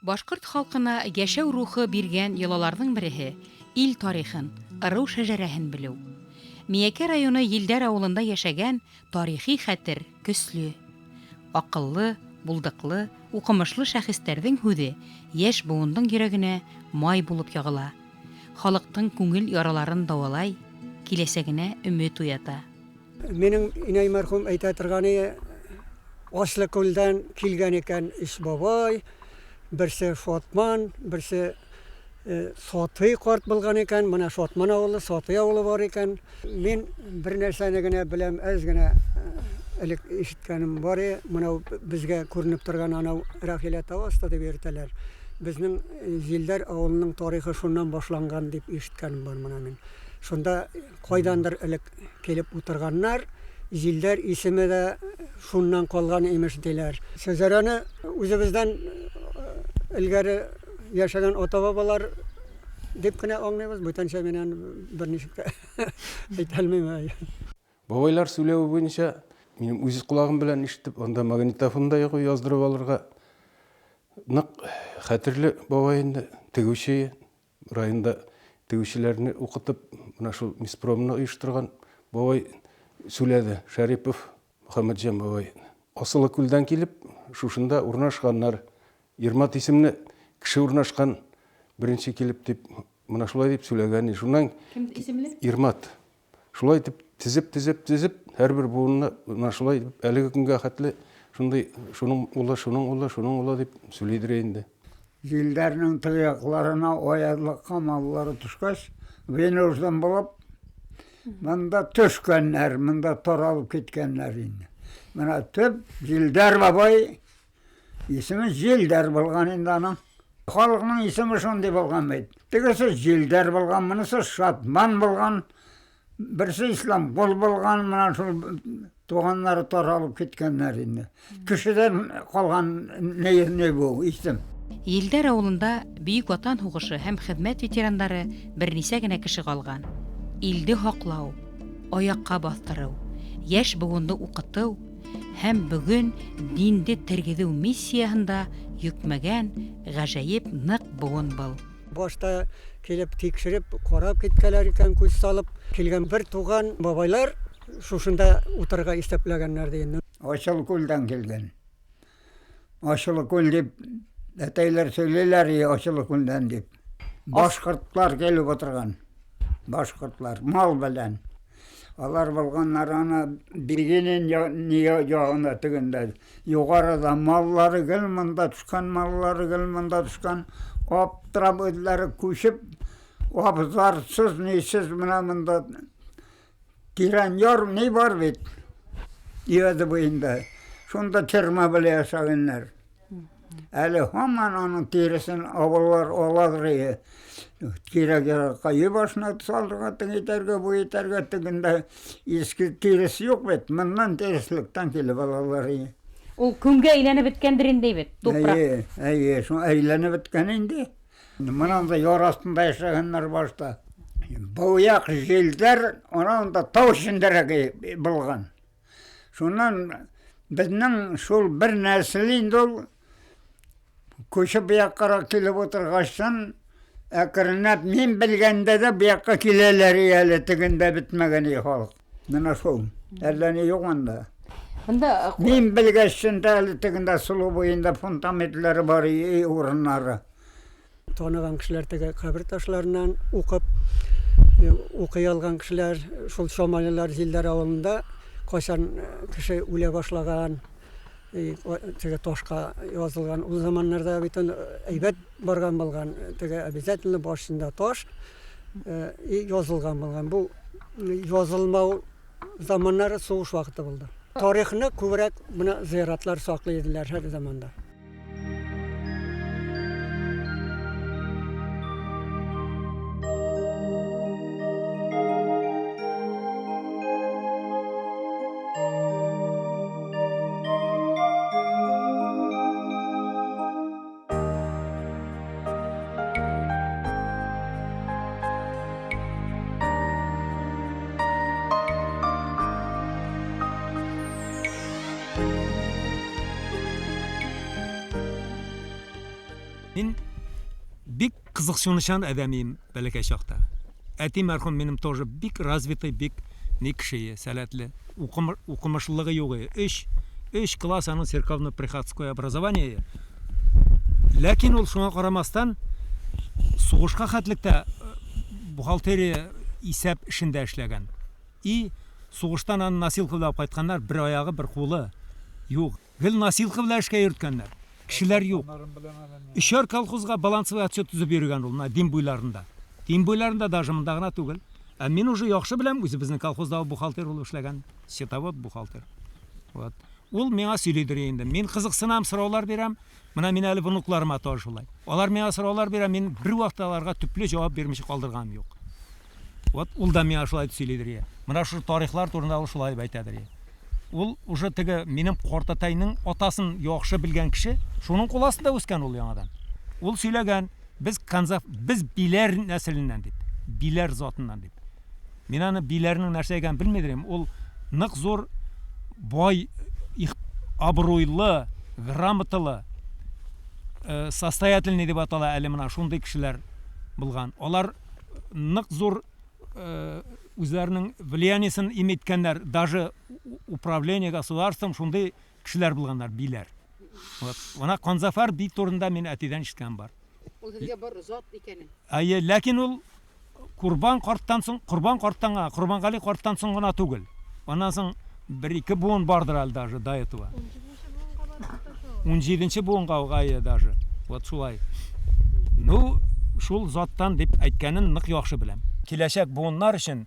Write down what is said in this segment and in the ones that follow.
Башҡорт халҡына йәшәү рухы биргән йолаларҙың береһе ил тарихын, ырыу шәжәрәһен белеү. Миәкә районы Елдәр ауылында йәшәгән тарихи хәтер көслө. Аҡыллы, булдыҡлы, уҡымышлы шәхестәрҙең һүҙе йәш быуындың йөрәгенә май булып яғыла. Халыҡтың күңел яраларын дауалай, киләсәгенә өмөт уята. Минең инәй мәрхүм әйтә торғаны, Аслыкүлдән килгән икән өс бабай, берсе Шатман, берсе Сатый ҡарт булған икән. Мына Шатман ауылы, Сатый ауылы бар икән. Мин бер нәрсәне генә беләм, әҙ генә элек ишеткәнем бар. Мынау беҙгә күренеп торған анау Рәхилә тау асты тип йөрөтәләр. Беҙҙең Елдәр ауылының тарихы шунан башланған тип ишеткәнем бар мына мин. Шунда ҡайҙандыр элек килеп ултырғаннар. Елдәр исеме дә шуннан ҡалған имеш тиләр. Шәжәрәне үҙебеҙҙән элгәре йәшәгән ата-бабалар дип кенә аңлайбыҙ. Бүтәнсә менән бер нисек тә әйтә алмайым. Бабайлар сөйләүе буйынса минем үҙ ҡолағым белән ишетеп, анда магнитофон да юҡ яҙҙырып алырға. Ныҡ хәтерле бабай инде, тегеүсе, районда тегеүселәрне уҡытып, мына шул миспромны ойошторған бабай сөйләде, Шәрипов Мөхәммәтҗан бабай. Асылыкүлдән килеп, шушында урнашҡаннар. Ирмат исемле кеше урнашҡан беренсе килеп дип, мына шулай дип сөйләгән. Шунан Кем исемле? Ирмат. Шулай итеп тезеп, тезеп, тезеп, һәрбер буынына мына шулай итеп әлеге көнгә хәтле шундай шуның улы, шуның улы, шуның улы дип сөйләйдер инде. Җилләрнең тоякларына аязлыкка маллары төшкәч, вынужден булып, монда төшкәннәр, монда таралып киткәннәр инде. Менә төп Җилдәр бабай исеме Җилдәр булган инде аның. Халыкның исеме шундый булган бит. Тегесе Җилдәр булган, монысы Шатман булган, берсе Исламгол булган, менә шул туганнары таралып киткәннәр инде. Кешедән калган не бу исем. Елдәр ауылында Бөек Ватан һуғышы һәм хеҙмәт ветерандары бернисә генә кеше ҡалған. Илде һаҡлау, аяҡҡа баҫтырыу, йәш быуынды уҡытыу һәм бөгөн динде тергеҙеү миссияһында йөкмәгән ғәжәйеп ныҡ быуын был. Башта килеп тикшереп, ҡарап киткәләр икән, күҙ салып килгән бер туған бабайлар шушында утырырға иҫәпләгәннәр инде. Асылкүлдән килгән. Асылкүл дип әтәйләр сөйләйләр, Асылкүлдән дип. Башҡортлар килеп утырған. Башҡортлар мал белән. Алар булганнар аны Бигинин ягында тегендә. Югарыда маллары гел монда төшкән, маллары гел монда төшкән. Аптырап үзләре күчеп, абзарсыз, нисез менә монда тирән яр ни бар бит. Өязе буенда. Шунда терма белән яшәгәннәр. Әле һаман аның тиресен авыллар аладыр ие. Кирәк яракка өй башына салырга, теге итәргә, бу итәргә, тегендә иске тирес юк бит. Моннан тиреслектән килеп алалар ие. Ул күмгә әйләнеп бөткәндер инде бит, тупрак. Әйе, әйе, шул әйләнеп беткән инде. Монанда яр астында яшәгәннәр башта. Бу як җилдәр ананда тау эчендәрәк булган. Шуннан безнең шул бер нәсел инде ул күчеп бу яккарак килеп утыргачтан, әкренләп мин белгәндә дә бу якка киләләр әле, тегендә бетмәгән халык. Менә шул. Әллә ни юк анда. Бында Мин белгәчтен дә әле тегендә Сылу буенда фундаментлары бар урыннары. Таныган кешеләр теге кабер ташларыннан укып, укый алган кешеләр, шул Чамалылар Җилдәр авылында кайчан кеше үлә башлаган, теге ташка язылган. Ул заманнарда бит әйбәт барган булган, теге обязательно башында таш язылган булган. Бу язылмау заманнары сугыш вакыты булды. Тарихны күбрәк менә зыяратлар саклый иделәр һәр заманда. Кызыксынучан адәм идем бәләкәй чакта. Әти мәрхүм минем тоже бик развитый, бик ни кеше, сәләтле. Укымышлылыгы юк иде. Өч класс аның церковно-приходское образование. Ләкин ул шуңа карамастан сугышка хәтлек тә бухгалтерия исәп эшендә эшләгән. И сугыштан аны носилка белән алып кайтканнар, бер аягы, бер кулы юк. Гел носилка белән эшкә йөрткәннәр. Кешеләр юк. Өчәр колхозга балансовый отчет төзеп йөргән ул, менә Дим буйларында. Дим буйларында даже монда гына түгел. Ә мин уже яхшы беләм, үзебезнең колхозда бухгалтер булып эшләгән, счетовод, бухгалтер. Вот. Ул миңа сөйлидер инде. Мин кызыксынам, сораулар бирәм. Менә мин әле внукларыма тоже шулай. Алар миңа сораулар бирә, мин бер вакытта аларга төпле җавап бирмичә калдырганым юк. Вот ул да миңа шулай дип сөйлидер. Менә шул тарихлар турында ул шулай дип әйтәдер. Ул уже теге минем картатайның атасын яхшы белгән кеше, шуның кул астында үскән ул яңадан. Ул сөйләгән, без Канзаф, без биләр нәселеннән дип, биләр затыннан дип. Мин аны биләрнең нәрсә икәнен белмидер идем. Ул нык зур бай, абруйлы, грамоталы, состоятельный дип атала әле менә шундый кешеләр булган. Алар нык зур үзләренең влияниесен иметкәннәр, даже управление государством шундый кешеләр булганнар, биләр. Вот. Менә Канзафар би турында мин әтидән ишеткән бар. Ул сезгә бар зат икәнен. Әйе, ләкин ул Курбан карттан соң, Корбан карттан гына, Корбангали карттан соң гына түгел. Аннан соң бер-ике буын бардыр әле даже до этого. 17 буынга әйе даже. Вот шулай. Ну, шул заттан дип әйткәнен нык яхшы беләм. Киләчәк буыннар өчен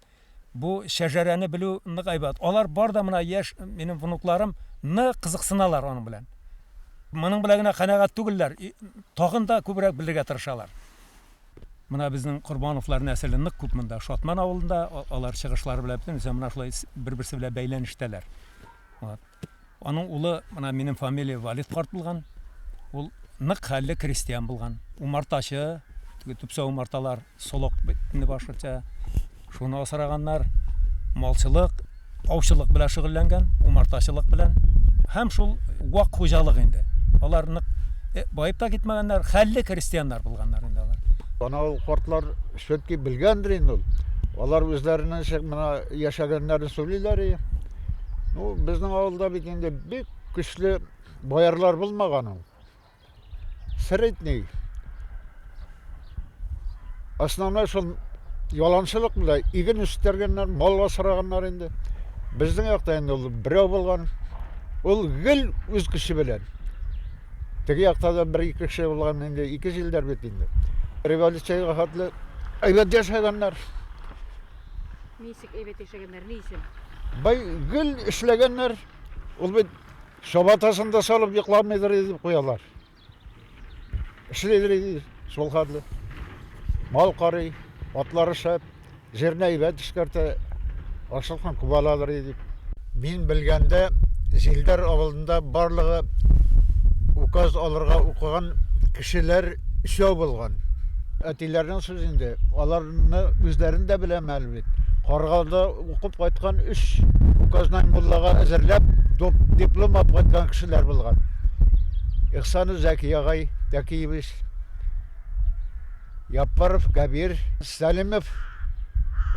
бу шәҗәрәне белү нык әйбәт. Алар бар да менә яшь минем внукларым нык кызыксыналар аның белән. Моның белән генә канәгать түгелләр, тагын да күбрәк белергә тырышалар. Менә безнең Корбановлар нәселе нык күп монда. Шатман авылында алар чыгышлары белән бөтенесе менә шулай бер-берсе белән бәйләнештәләр. Вот. Аның улы, менә минем фамилия Валид карт булган. Ул нык хәлле крестьян булган. Умартачы, теге төпсә умарталар, солок инде башкортча. Шуны асраганнар. Малчылык, аучылык белән шөгыльләнгән, умартачылык белән. Һәм шул вак хуҗалык инде. Алар нык баеп та китмәгәннәр, хәлле крестьяннар булганнар инде алар. Ана ул картлар все-таки белгәндер инде ул. Алар үзләренең ничек менә яшәгәннәрен сөйлиләр. Ну, безнең авылда бит инде бик көчле боярлар булмаган ул. Средний. Основной шул яланчылык белән иген үстергәннәр, мал асраганнар инде. Безнең якта инде ул берәү булган. Ул гел үз көче белән. Теге якта да бер-ике кеше булган инде, ике җилдәр бит инде. Революциягә хәтле әйбәт яшәгәннәр. Ничек әйбәт яшәгәннәр, ни өчен? Бай гел эшләгәннәр. Ул бит чабатасын да салып йокламыйдыр дип куялар. Эшлидер иде шул хәтле. Мал карый, атлары шәп, җирне әйбәт эшкәртә, ашлыкны күп аладыр иде дип. Мин белгәндә Җилдәр авылында барлыгы указ алырга укыган кешеләр өчәү булган. Әтиләрнең сүзе инде, аларны үзләрен дә беләм әле бит. Каргада укып кайткан өч указной муллага әзерләп диплом алып кайткан кешеләр булган. Ихсанов Зәки агай, Тәкиевич, Яппаров Кәбир, Сәлимов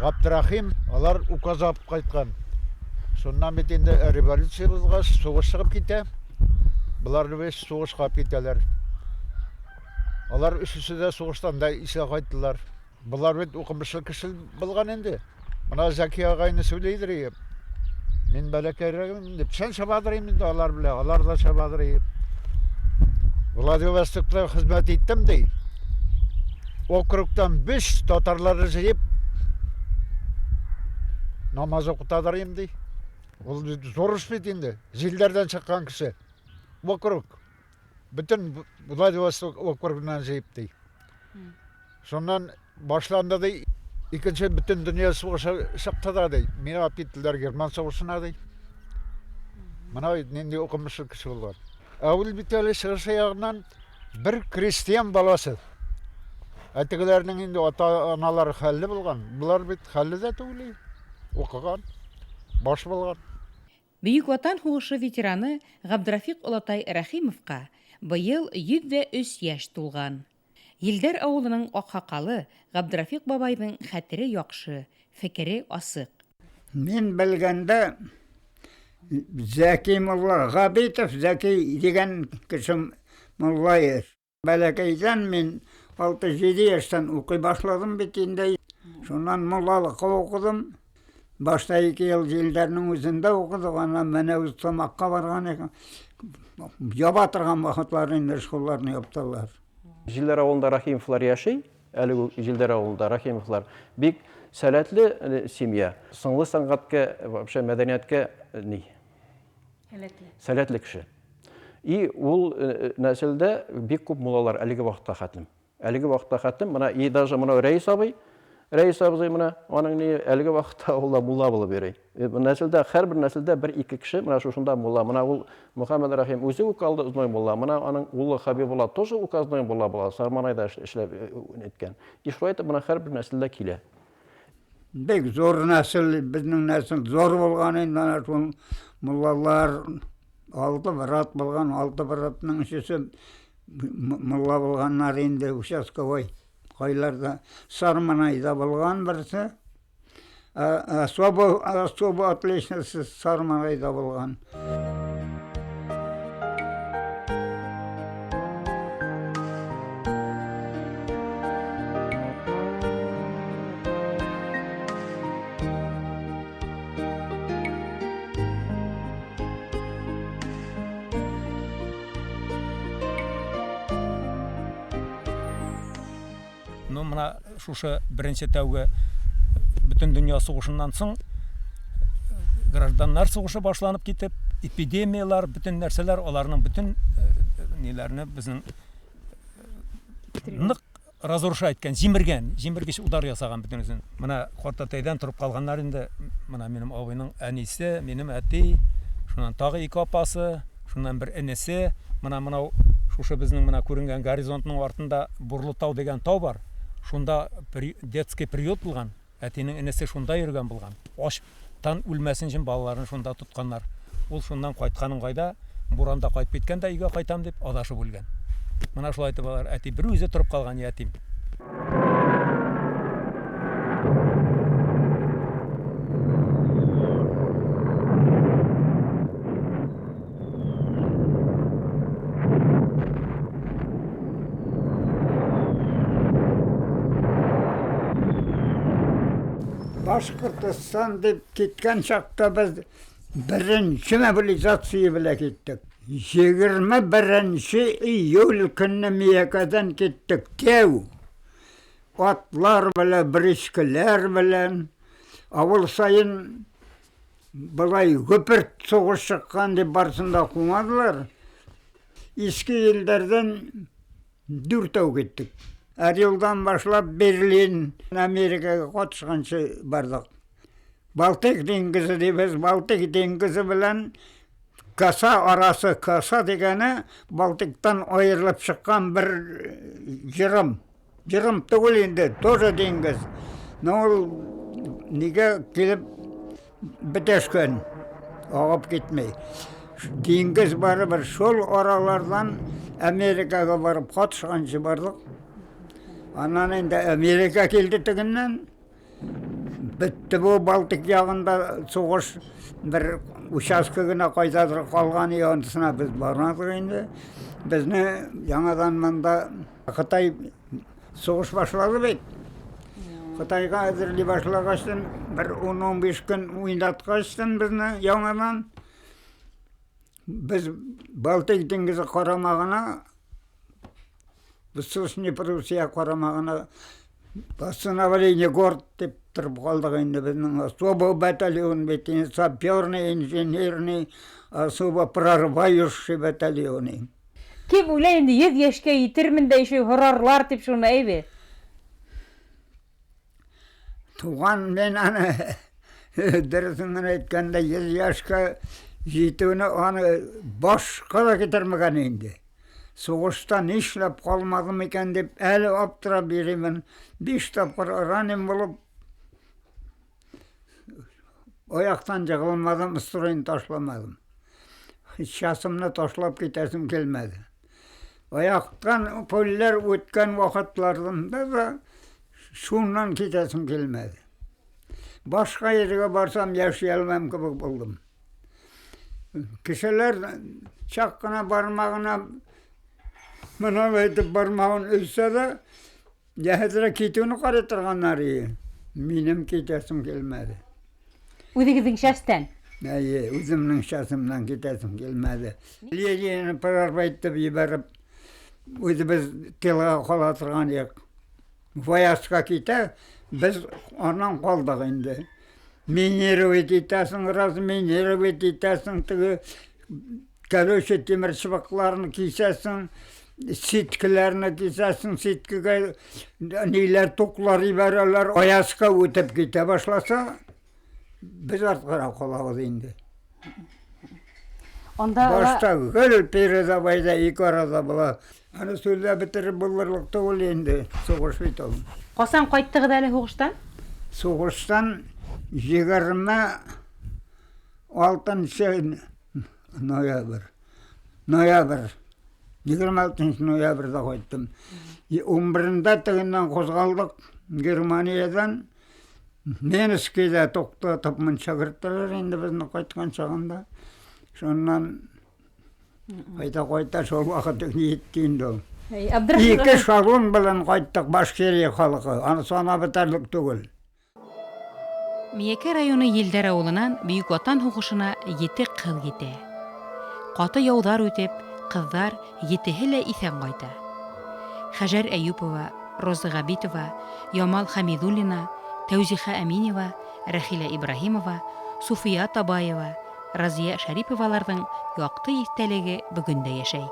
Габдрахим, алар указ алып кайткан. Шуннан бит инде революция булгач, сугыш чыгып китә. Боларны бит сугышка алып китәләр. Алар өчесе дә сугыштан да исән кайттылар. Болар бит укымышлы кеше булган инде. Менә Зәки агайны сөйлидер иде. Мин бәләкәйрәк инде. Печән чабадыр инде алар белән, алар да чабадыр иде. Владивостокта хезмәт иттем ди. Округтан биш татарларны җыеп намаз укытадыр инде ди. Ул зур эш бит инде. Җилләрдән чыккан кеше. Округ. Бөтен Владивосток округыннан җыеп ди. Шуннан башланды ди. Икенче бөтен дөнья сугышы чыкты да ди. Мине алып киттеләр герман сугышына ди. Менә нинди укымышлы кеше булган. Ә ул бит әле чыгышы ягыннан бер крестьян баласы. Ә тегеләрнең инде ата-аналары хәлле булган. Болар бит хәлле дә түгел. Укыган, баш булган. Бөек Ватан һугышы ветераны Габдрафик олатай Рәхимовка быел 103 яшь тулган. Елдәр авылының акһакалы Габдрафик бабайның хәтере яхшы, фекере асык. Мин белгәндә Зәки мулла Габитов Зәки дигән кеше мулла иде. Бәләкәйдән мин 6-7 яшьтән укый башладым бит инде. Шуннан муллалыкка укыдым. Башта 2 ел Җилдәрнең үзендә укыдык, аннан Мәнәвез Тамакка барган идек. Яба торган вакытлар инде школларны яптылар. Җилдәр авылында Рахимовлар яши. Әлеге Җилдәр авылында Рахимовлар бик сәләтле семья. Сынлы сәнгатькә, вообще мәдәнияткә ни? Сәләтле. Сәләтле кеше. И ул нәселдә бик күп муллалар әлеге вакытка хәтлем. Әлеге вакытка хәтлем менә и даже менә Рәис абый, Рәис абзый менә аның ни әлеге вакытта ул да мулла булып йөри. Нәселдә һәрбер нәселдә бер-ике кеше менә шушында мулла. Менә ул Мөхәммәд Рәхим үзе указной мулла, менә аның улы Хабибулла тоже указной мулла була, Сарманайда эшләп әйткән. И шулай итеп менә һәрбер нәселдә килә. Бик зур нәсел, безнең нәсел зур булган инде ана шул муллалар алты брат булган, алты братның өчесе мулла булганнар инде участковой. Кайларда Сарманайда булган берсе. Особо, особо отличница Сарманайда булган. Ну, менә шушы беренче тәүге бөтен дөнья сугышыннан соң гражданнар сугышы башланып китеп, эпидемияләр, бөтен нәрсәләр аларның бөтен ниләрне безнең нык разрушать иткән, җимергән, җимергеч удар ясаган бөтенесен. Менә картәтәйдән торып калганнар инде, менә минем абыйның әнисе, минем әти, шуннан тагы ике апасы, шуннан бер энесе. Менә монау шушы безнең менә күренгән горизонтның артында Бурлы тау дигән тау бар. Шунда детский приют булган. Әтинең энесе шунда йөргән булган. Ачтан үлмәсен өчен балаларын шунда тотканнар. Ул шуннан кайткан ыңгайда, буранда кайтып киткән дә өйгә кайтам дип, адашып үлгән. Менә шулай итеп алар, әти берүзе торып калган ятим. Башкортостан дип киткән чакта без беренче мобилизация белән киттек. 21 июль көнне Миякәдән киттек. Тәү атлар белән, бричкалар белән авыл саен Болай гөперт сугыш чыккан дип барысын да кумадылар. Иске еллардан дүртәү киттек. Орелдан башлап Берлин, Америкага катышканчы бардык. Балтыйк диңгезе дибез, Балтыйк диңгезе белән Коса арасы, коса дигәне Балтыйктан аерылып чыккан бер җырым. Ерым түгел инде, тоже диңгез. Но ул нигә килеп бетәшкән, агып китми. Диңгез барыбер шул аралардан Америкага барып катышканчы бардык. Аннан инде Америка килде тегеннән. Бетте бу Балтик ягында сугыш. Бер участка гына кайдадыр калган, анысына без бармадык инде. Безне яңадан монда Кытай сугыш башлады бит. Кытайга әзерли башлагачтын, бер 10-15 көн уйнаткачтын безне яңадан без Балтик диңгезе карамагына Восточный Пруссия карамагына восстановление город дип торып калдык инде безнең особо батальон бит саперный, инженерный, особо прорывающий батальоны. Кем уйлай инде, 100 яшькә йитермен дә еще һорарлар дип шуны, әйбе. Туган мин аны дөресен генә әйткәндә 100 яшькә җитүне аны башка да китермәгән инде. Сугышта нишләп калмадым икән дип әле аптырап йөримен. Биш тапкыр ранен булып Аяктан җыгылмадым, стройны ташламадым. Часымны ташлап китәсем килмәде. Аяҡтан пулялар үткән ваҡытларында да шуннан китәсем килмәне. Башҡа ергә барсам, йәшәй алмам кеүек булдым. Кешеләр саҡ ҡына бармағына бына әйтеп бармағын өҙсә ҙә, йәһәтерәк китеүен ҡарай торғандар ине. Минең китәсем килмәне. Үҙегеҙҙең шәстән? Эйе, үҙемдең шәсемдән китәсем килмәне. Линияны прорвать итеп ебәреп, үҙебеҙ тылға ҡала торған инек. Вояжка китә, беҙ анан ҡалдыҡ инде. Минировать итәсең, разминировать итәсең, теге короче тимер сыбыҡларын кисәсең, ситкеләрне кисәсең, ситкегә ниләр токлар ебәрәләр, аязға үтеп китә башласа, беҙ артҡараҡ ҡалабыҙ инде. Анда Башта гел передовойҙа ике арала була. Аны һөйләп бөтөрөп булырлыҡ түгел инде, һуғыш бит ул. Ҡасан ҡайттығыҙ әле һуғыштан? Һуғыштан 26 ноябрь. Ноябрь. 26 ноябрҙә ҡайттым. 11-ндә тегенән ҡуҙғалдыҡ Германиядан. Минскийҙә туҡтатып мунса керттеләр инде беҙҙе ҡайтҡан сағында. Шунан ҡайта-ҡайта шул ваҡыт етте инде ул. Ике шалун менән ҡайттыҡ Башкирия халҡы. Аны санап бөтәрлек түгел. Миәкә районы Елдәр ауылынан Бөйөк Ватан һуғышына 7 ҡыҙ китә. Ҡаты яуҙар үтеп, ҡыҙҙар етеһе лә иҫән ҡайта. Хәжәр Әйүпова, Роза Ғәбитова, Ямал Хәмиҙуллина, Тәүзиха Әминева, Рәхилә Ибраһимова, Суфия Табаева, Разия Шәриповаларҙың яҡты иҫтәлеге бөгөн дә йәшәй.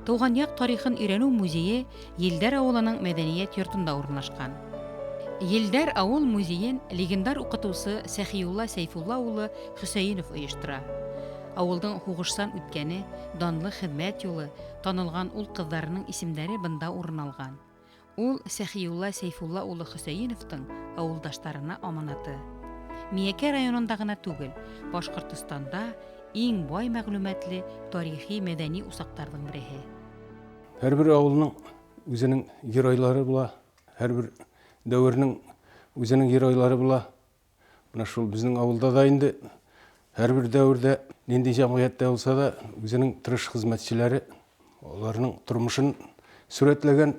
Туған як тарихын өйрәнү музее Елдәр авылының мәдәният йортында урынлашкан. Елдәр авыл музеен легендар укытучы Сәхиулла Сәйфулла улы Хөсәенов оештыра. Авылдың һугыштан үткәне, данлы хезмәт юлы, танылган ул кызларының исемнәре бында урын алган. Ул Сәхиулла Сәйфулла улы Хөсәеновтың авылдаштарына аманаты. Миякә районында гына түгел, Башкортостанда иң бай мәгълүматлы тарихи мәдәни усакларның береһе. Һәрбер авылның үзенең геройлары була, һәрбер дәвернең үзенең геройлары була. Менә шул безнең авылда да инде һәрбер дәвердә нинди җәмгыятьтә булса да үзенең тырыш хезмәтчеләре, аларның тормышын сурәтләгән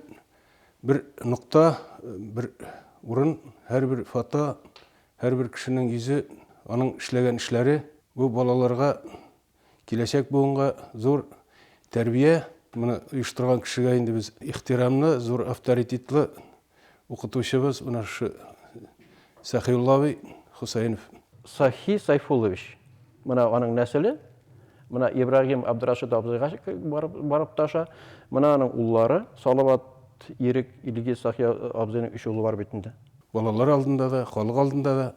бер нокта, бер урын, һәрбер фото, һәрбер кешенең йөзе, аның эшләгән эшләре бу балаларга, киләчәк буынга зур тәрбия. Моны оештырган кешегә инде без ихтирамлы, зур авторитетлы укытучыбыз менә шушы Сәхиулла абый Хусаинов. Сахи Сайфуллович. Менә аның нәселе. Менә Ибрагим Абдрашит абзыйга барып, барып таша. Менә аның уллары Салават, Ирек, Илгиз Сахи абзыйның өч улы бар бит инде. Балалар алдында да, халык алдында да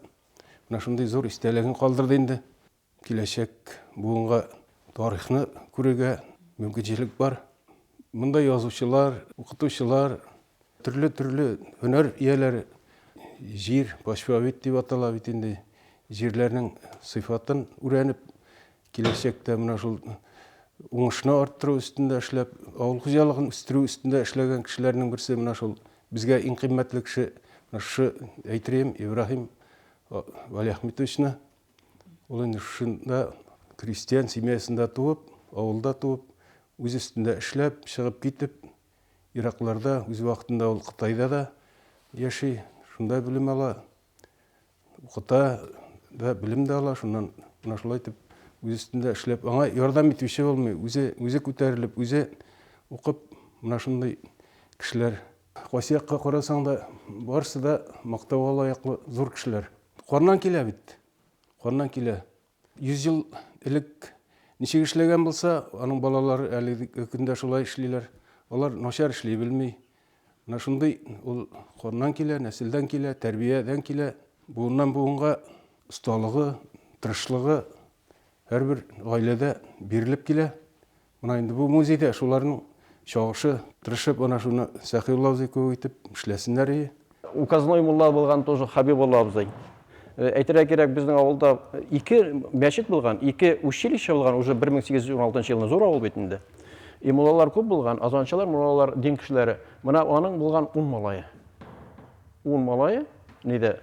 менә шундый зур истәлеген калдырды инде. Киләчәк буынга тарихны күрергә мөмкинчелек бар. Монда язучылар, укытучылар, төрле-төрле һөнәр ияләре, җир, почвовед дип атала бит инде, җирләрнең сыйфатын үрәнеп, киләчәктә менә шул уңышны арттыру өстендә эшләп, авыл хуҗалыгын үстерү өстендә эшләгән кешеләрнең берсе менә шул безгә иң кыйммәтле кеше, менә шушы әйтер Ибраһим Валиахметовичны. Ул инде шушында крестьян семьясында туып, авылда туып, үз өстендә эшләп, чыгып китеп, еракларда, үз вакытында ул Кытайда да яши, шунда белем ала, укыта да, белем дә ала, шуннан менә шулай итеп үз өстендә эшләп, аңа ярдәм итүче булмый, үзе үзе күтәрелеп, үзе укып, менә шундый кешеләр. Кайсы якка карасаң да, барысы да мактауга лаеклы зур кешеләр. Каннан килә бит. Каннан килә. 100 ел элек ничек эшләгән булса, аның балалары әлеге көндә шулай эшлиләр. Алар начар эшли белми. Менә шундый ул каннан килә, нәселдән килә, тәрбиядән килә. Буыннан буынга осталыгы, тырышлыгы һәрбер гаиләдә бирелеп килә. Менә инде бу музейда шуларның чагышы, тырышып ана шуны Сәхиулла абзый кебек итеп эшләсеннәр ие. Указной мулла булган тоже Хабибулла абзый. Әйтергә кирәк, безнең авылда ике мәчет булган, ике училище булган, уже 1816 елны зур авыл бит инде. И муллалар күп булган, азанчылар, муллалар, дин кешеләре. Менә аның булган 10 малае. 10 малае нидә?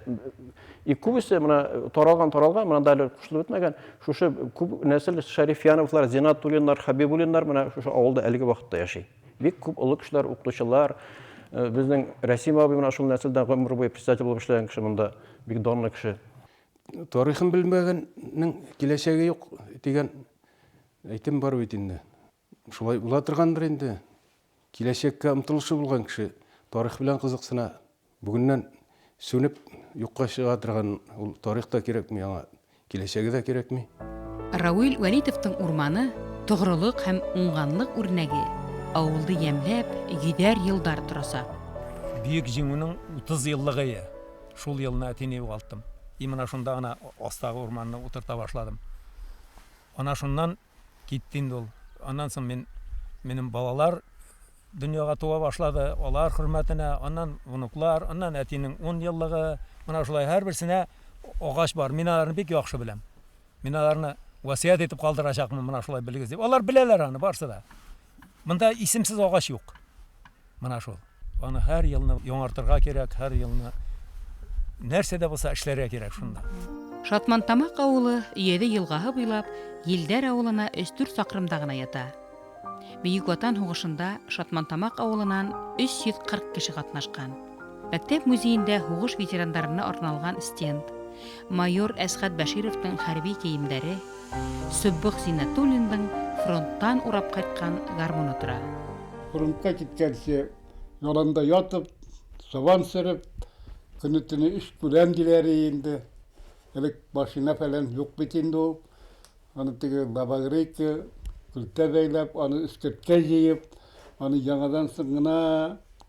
И күбесе менә таралган, таралган, менә әле кушылып бетмәгән. Шушы күп нәсел Шәрифяновлар, Зинатуллиннар, Хабибуллиннар менә шушы авылда әлеге вакытта яши. Бик күп олы кешеләр, укытучылар. Безнең Рәсим абый менә шул нәселдән гомер буе председатель булып эшләгән кеше монда, бик данлы кеше. Тарихын белмәгәннең киләчәге юк дигән әйтем бар бит инде. Шулай була торгандыр инде. Киләчәккә омтылышы булган кеше тарих белән кызыксына. Бүгеннән сүнеп юкка чыга торган ул тарих та кирәкми аңа, киләчәге дә кирәкми. Рауил Вәлитовтың урманы тоғрылык һәм уңганлык үрнәге. Авылды ямьләп, йөҙәр йылдар торасаҡ. Бөек Җиңүнең 30 еллыгы. Шул елны әтине югалттым. И менә шунда гына астагы урманны утырта башладым. Ана шуннан китте инде ул. Аннан соң минем балалар дөньяга туа башлады, алар хөрмәтенә, аннан внуклар, аннан әтинең 10 еллыгы. Менә шулай һәрберсенә агач бар. Мин аларны бик яхшы беләм. Мин аларны васыять итеп калдырачакмын, менә шулай белегез дип. Алар беләләр аны барсы да. Монда исемсез агач юк. Менә шул. Аны һәр елны яңартырга кирәк, һәр елны нәрсә дә булса эшләргә кирәк шунда. Шатмантамак авылы Өяде елгаһы буйлап Елдәр авылына 3-4 сакрымда гына ята. Бөек Ватан һугышында Шатмантамак авылынан 340 кеше катнашкан. Мәктәп музеенда һугыш ветерандарына арналган стенд, майор Әсхәт Бәшировтың хәрби киемдәре, Сөббых Зиннәтуллиндың фронттан урап кайткан гармоны тора. Фронтка киткәнче яланда ятып, сабан сөреп, көне-төне эш күрәм диләр инде. Элек машина фәлән юк бит инде ул. Аны теге лобогрейка, көлтә бәйләп, аны өскерткә җыеп, Аны яңадан соң гына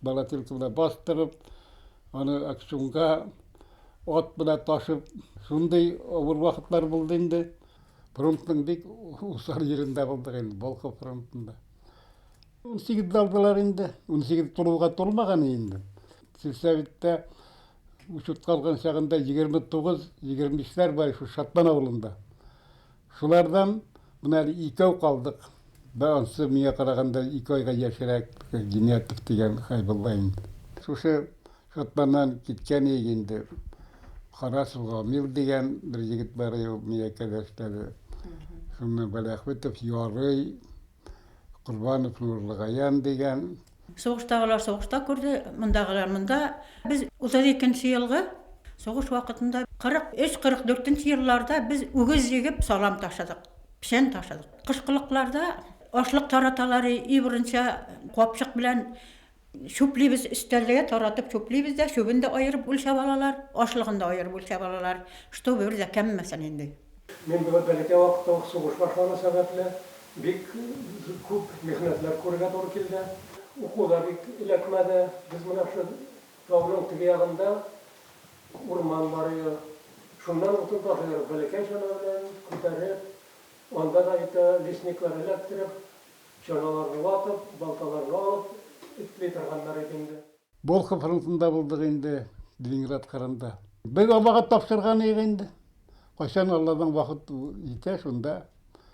молотилка белән бастырып, аны акционга ат белән ташып, шундый авыр вакытлар булды инде. Фронтның бик усал җирендә булдык инде, Болхов фронтында. 18-дә алдылар инде. 18 тулуга тулмаган инде. Сельсоветта учетка алган чагында 29-25ләр бар шул Шатман авылында. Шулардан менә әле икәү калдык. Бә ансы миңа караганда ике айга яшьрәк Гиниятов дигән Хәйбулла инде. Шушы Шатманнан киткән идек инде. Карасов Гамил дигән бер егет бар иде, ул Миякәдә эшләде. Шуннан Вәлиәхметов Ярый, Корбанов Нурлыгаян дигән. Сугыштагылар сугышта күрде, мондагылар монда. Без 32 нче елгы сугыш вакытында 43-44 нче елларда без үгез җигеп салам ташыдык, печән ташыдык. Кышкылыкларда ашлык тараталар, өй борынча капчык белән чүплибез, өстәлгә таратып чүплибез дә, чүбен дә аерып үлчәп алалар, ашлыгын да аерып үлчәп алалар, чтобы бер дә кәммәсен инде. Мин бәләкәй вакытта ук сугыш башлану сәбәпле, бик күп михнәтләр күрергә туры килде. Уку да бик эләкмәде. Без менә шул тауның теге ягында урман бар иде. Шуннан утын ташыйдыр, бәләкәй чана белән күтәреп, анда да итә лесниклар эләктереп, чаналарны ватып, балталарны алып этли торганнар иде инде. Волхов фронтында булдык инде, Ленинград кырында. Без Аллага тапшырган идек инде. Кайчан Алладан вакыт җитә, шунда.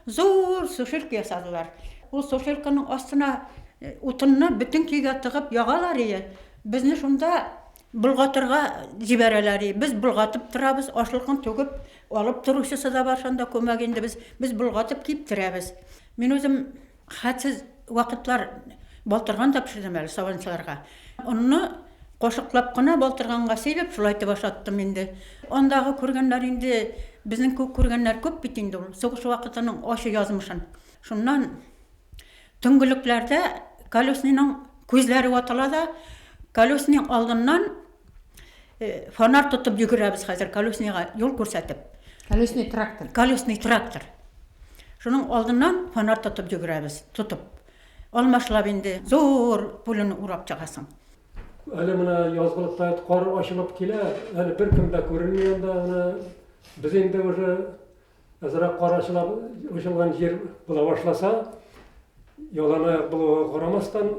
Зур сушилка ясадылар. Ул сушилканың астына утынны бөтен көйгә тыгып ягалар ие. Безне шунда болгатырга җибәрәләр ие. Без болгатып торабыз, ашлыкны түгеп алып торучысы да бар шунда күмәк инде без. Без болгатып киптерәбез. Мин үзем Хәтсез вакытлар балтырган да пешердем әле сабанчыларга. Онны кашыклап кына балтырганга сибеп, шулай итеп ашаттым инде. Андагы күргәннәр инде, безнең күк күргәннәр күп бит инде ул, сугыш вакытының ачы язмышын. Шуннан төнгелекләрдә колесныйның күзләре ватыла да, колесный алдыннан фонарь тотып йөгерәбез хәзер колесныйга юл күрсәтеп. Колесный трактор. Колесный трактор. Шуның алдыннан фонарь тотып йөгерәбез, тотып. Алмашлап инде зур пуляны урап чыгасың. Әле менә язгылыкта кар ачылып килә, әле беркем дә күренми анда. Менә без инде уже әзрәк кар ачыла, ачылган җир була башласа, яланаяк булуга карамастан,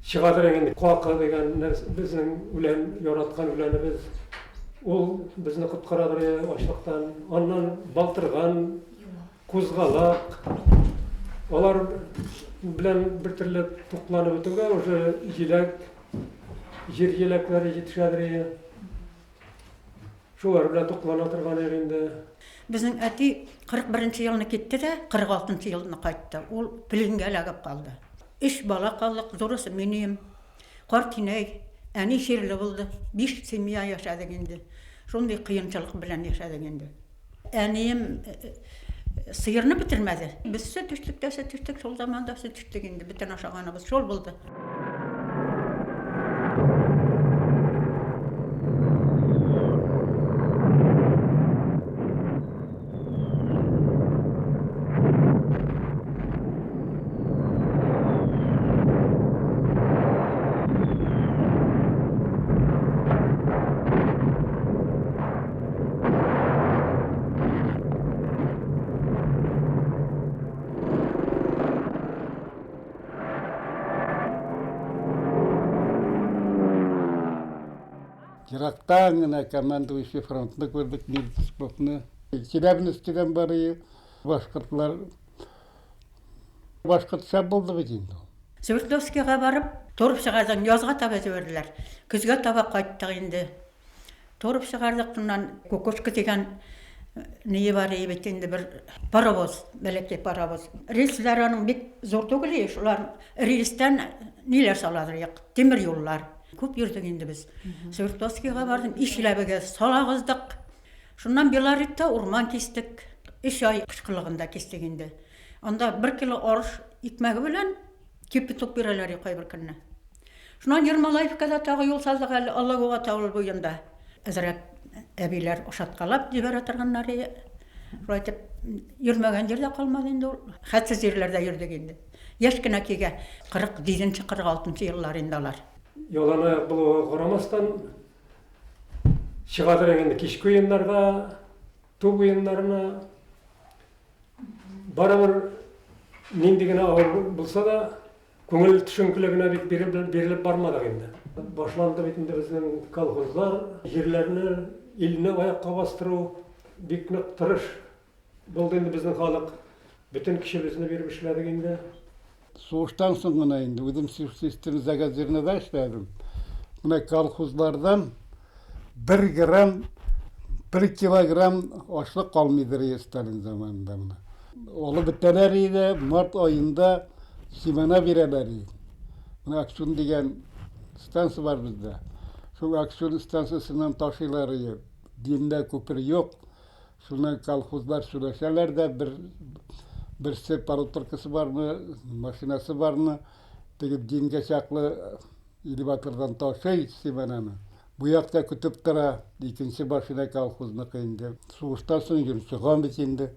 Чыгадыр инде какы дигән безнең үлән, яраткан үләнебез. Ул безне коткарадыр ачлыктан. Аннан балтырган, кузгалак. Алар белән бер төрле тукланып бетүгә уже җиләк, җир җиләкләре җитешәдер. Шулар белән туклана торган идек инде. Безнең әти 41 нче елны китте дә, 46 нчы елны кайтты. Ул пленга эләгеп калды. Өч бала калдык, зурысы мин ием. Карт инәй, әни чирле булды. Биш семья яшәдек инде. Шундый кыенчылык белән яшәдек инде. Әнием сыерны бетермәде. Без сөт эчтек тә сөт эчтек, шул заманда сөт эчтек инде. Бөтен ашаганыбыз шул булды. Ерактан гына командующий фронтны күрдек, Мельцковны. Челябинскидан барые башкортлар. Башкортча булды бит инде ул. Свердловскига барып, торф чыгардым, язга таба җибәрделәр. Көзгә таба кайттык инде. Торф чыгардык, шуннан кукушка дигән ние бар иде бит инде бер паровоз, бәләкәй паровоз. Рельслар аның бик зур түгел иде, шулар рельстән ниләр саладыр як, тимер юллар. Күп йөрдек инде без. Свердловскига бардым, Ишиләбегә сал агыздык. Шуннан Белоретта урман кистек. Өч ай кышкылыгында кистек инде. Анда бер кило арыш икмәге белән кипяток бирәләр иде кайбер көнне. Шуннан Ермолаевкада тагы юл салдык әле Аллагуга тавыл буенда. Әзрәк әбиләр ашаткалап җибәрә торганнар иде. Шулай итеп, йөрмәгән җир дә калмады инде ул. Хәтсез җирләрдә йөрдек инде. Яшь кенә кигә 47-46 еллар инде алар. Яланаяк булуга карамастан, чыгадыр инде кичке уеннарга, туп уеннарына. Барыбер нинди генә авыр булса да, күңел төшенкелегенә бик бирелеп бармадык инде. Башланды бит инде безнең колхозлар, җирләрне, илне аякка бастыру бик нык тырыш булды инде безнең халык. Бөтен көчебезне биреп эшләдек инде. Сугыштан соң гына инде үзем система загазирнада эшләдем. Менә колхозлардан 1 грамм, 1 килограмм ашлык калмыйдыр Сталин заманында менә. Алып бетәләр иде, март аенда семена бирәләр иде. Менә Аксун дигән станция бар бездә. Шул Аксун станциясеннән ташыйлар иде. Диндә күпер юк. Шуннан колхозлар сөйләшәләр дә, берсе полуторкасы бармы, машинасы бармы, теге дингә чаклы элеватордан ташый семенаны. Бу якта көтеп тора, икенче машина колхозныкы инде. Сугыштан соң йөреп чыган бит инде.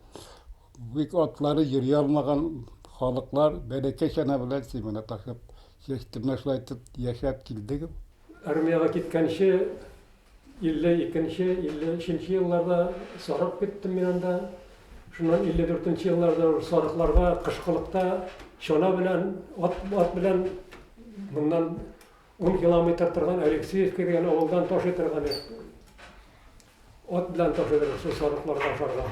Бик атлары йөри алмаган халыклар бәләкәй чана белән семена ташып, чәчтем, шулай итеп яшәп килдек. Армиягә киткәнче 52-нче, 53 елларда сарык киттем мин анда. Шуннан 54 елларда сарыкларга кышкылыкта чана белән, ат белән моннан 10 километр торган Алексеевка дигән авылдан ташый торган ат белән ташый торган шул сарыкларга ашарга.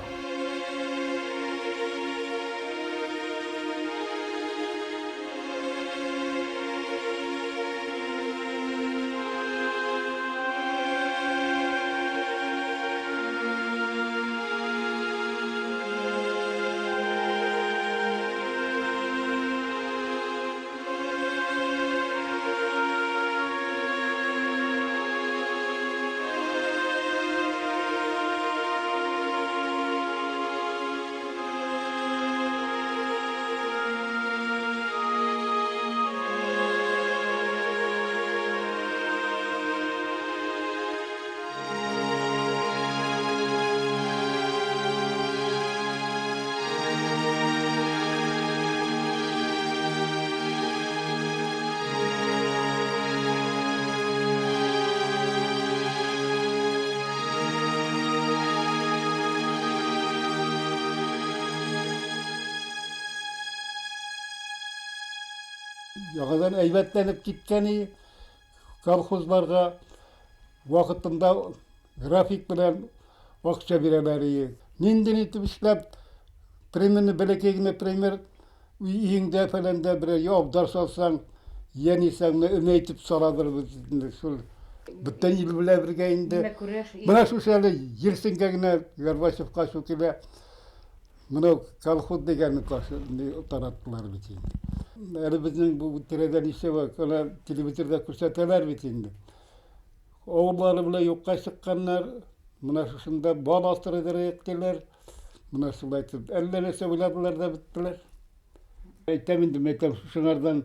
Яңадан әйбәтләнеп киткән колхозларга вакытында график белән акча бирәләр. Нинди итеп эшләп, примерно бәләкәй генә пример, өеңдә фәләндә берәр я абдар салсаң, я нисәңне өмә итеп саладыр шул. Бөтен ил белән бергә инде. Менә шушы әле Ельцингә генә Горбачевка шу килә. Менә колхоз дигәнне тараттылар бит инде. Әле безнең бу тирәдә ничә бар, ана телевизорда күрсәтәләр бит инде. Авыллары белән юкка чыкканнар, менә шушында бал асырыйдыр диләр. Менә шулай итеп, әллә нәрсә уйладылар да беттеләр. Әйтәм инде, әйтәм, шушыңардан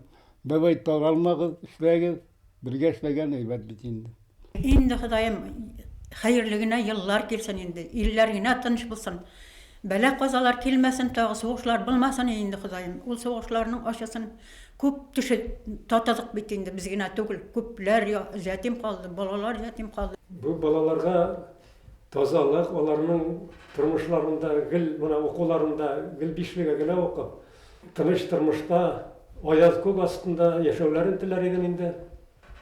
давай таралмагыз, эшләгез, бергә эшләгән әйбәт бит инде. Инде Ходаем, хәерле генә еллар килсен инде, илләр генә тыныч булсын. Бәлә казалар килмәсен, тагы сугышлар булмасын инде Ходаем. Ул сугышларның ачысын күп төше татыдык бит инде, без генә түгел, күпләр ятим калды, балалар ятим калды. Бу балаларга тазалык, аларның тормышларында гел, менә укуларында гел бишлегә генә укып, тыныч тормышта, аяз күк астында яшәүләрен теләр идем инде.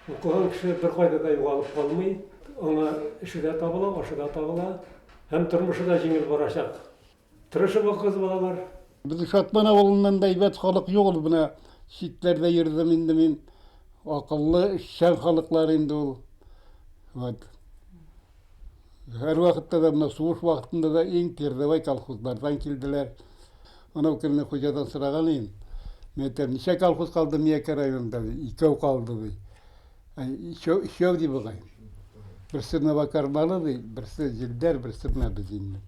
Укыган кеше бер кайда да югалып калмый, аңа эше дә табыла, ашы да табыла һәм тормышы да җиңел барачак. Тырышып укыгыз, балалар. Безнең Шатман авылыннан да әйбәт халык юк ул, менә читләрдә йөрдем инде мин. Акыллы, эшчән халыклар инде ул. Вот. Һәр вакытта да, менә сугыш вакытында да иң передовой колхозлардан килделәр. Анау көнне хуҗадан сораган идем. Мин әйтәм, ничә колхоз калды Миякә районында? Икәү калды ди. Өчәү ди бугай. Берсе Новокармалы ди, берсе Җилдәр, берсе менә без инде.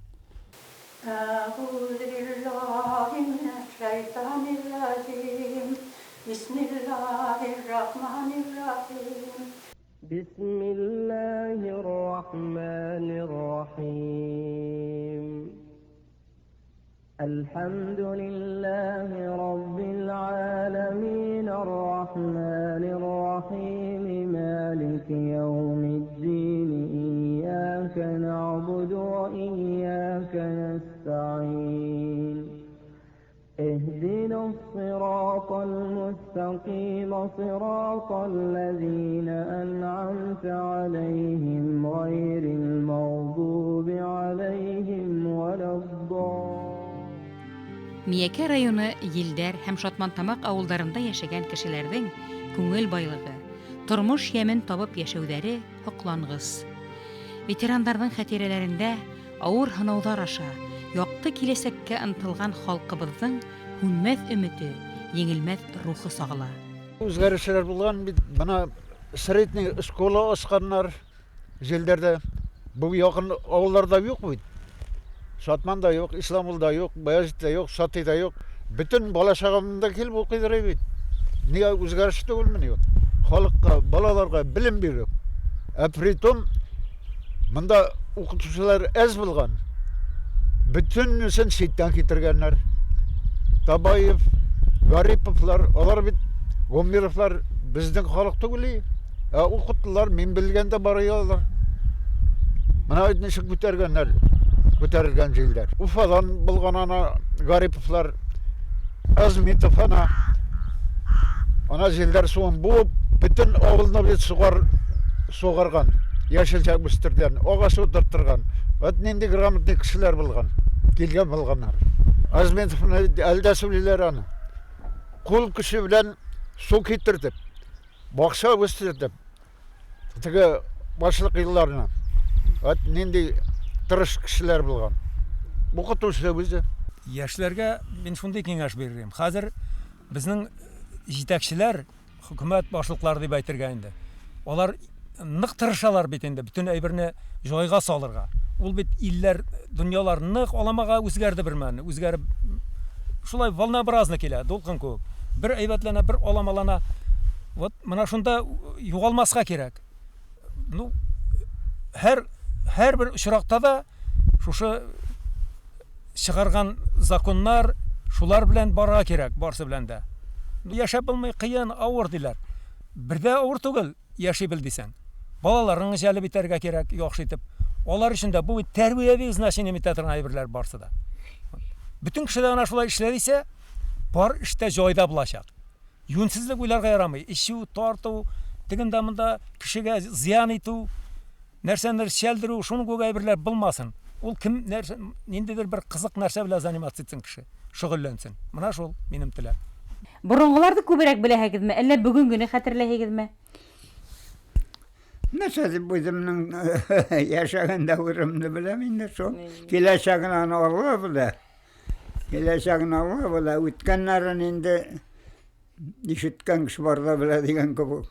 Әгуз биллаһи минәш-шайтанир-раҗим. Бисмиллаһир-рахманир-рахим. Бисмиллаһир-рахманир-рахим. Әлхәмдүлиллаһи раббил аламин. الصراط المستقيم صراط الذين أنعمت عليهم غير المغضوب عليهم ولا الضالين. Миәкә районы Елдәр һәм Шатмантамаҡ ауылдарында йәшәгән кешеләрҙең күңел байлығы, тормош йәмен табып йәшәүҙәре һоҡланғыс. Ветерандарҙың хәтирәләрендә ауыр һынауҙар аша яҡты киләсәккә ынтылған халҡыбыҙҙың һүнмәҫ өмөтө, еңелмәҫ рухы сағыла. Үзгәрешләр булган бит, бына средний школа асҡаннар Җилдәрдә. Бу якын авылларда юк бит. Шатманда юк, Исламулда юк, Баязитта юк, Сатыйда юк. Бөтен бала чага монда килеп укыйдыр бит. Нигә үзгәреш түгелмени ул? Халыкка, балаларга белем бирү. Ә притом монда укытучылар әз булган. Бөтенесен читтән китергәннәр. Табаев, Гариповлар, алар бит Гомеровлар безнең халык түгел. Ә укыттылар, мин белгәндә бар алар. Менә ничек күтәргәннәр, күтәрелгән җилләр. Уфадан булган ана Гариповлар, Азмитов ана. Ана җилләр суын буып, бөтен авылны бит сугар сугарган. Яшелчә үстергән, агач утырттырган. Вот нинди грамотный кешеләр булган, килгән булганнар. Азмитовны әле дә сөйлиләр аны. Кул көче белән су китертеп, бакча үстертеп, теге башлык елларына. Вот нинди тырыш кешеләр булган. Укытучы үзе. Яшьләргә мин шундый киңәш биререм. Хәзер безнең җитәкчеләр, хөкүмәт башлыклары дип әйтергә инде. Алар нык тырышалар бит инде бөтен әйберне җайга салырга. Ул бит илләр, дөньялар нык аламага үзгәрде бер мәлне. Үзгәреп шулай волнообразно килә, дулкын кебек. Бер әйбәтләнә, бер аламалана. Вот менә шунда югалмаска кирәк. Ну, һәр һәрбер очракта да шушы чыгарган законнар шулар белән барырга кирәк, барсы белән дә. Яшәп булмый, кыен, авыр диләр. Бер дә авыр түгел, яши бел дисәң. Балаларыңны җәлеп итәргә кирәк, яхшы итеп. Алар өчен дә бу бит тәрбияви значение итә торган әйберләр барсы да. Бөтен кеше дә генә шулай эшләр исә, бар эштә җайда булачак. Юньсезлек уйларга ярамый. Эчү, тарту, тегендә монда кешегә зыян итү, нәрсәнедер чәлдерү, шуның кебек әйберләр булмасын. Ул кем нәрсә, ниндидер бер кызык нәрсә белән заниматься итсен кеше, шөгыльләнсен. Менә шул минем теләк. Борынгыларны күбрәк беләһегезме, әллә бүгенгене хәтерләһегезме? Нәрсә дип үземнең яшәгән дәверемне беләм инде шул. Киләчәген аны Алла белә. Киләчәген Алла белә. Үткәннәрен инде ишеткән кеше бар да белә дигән кебек.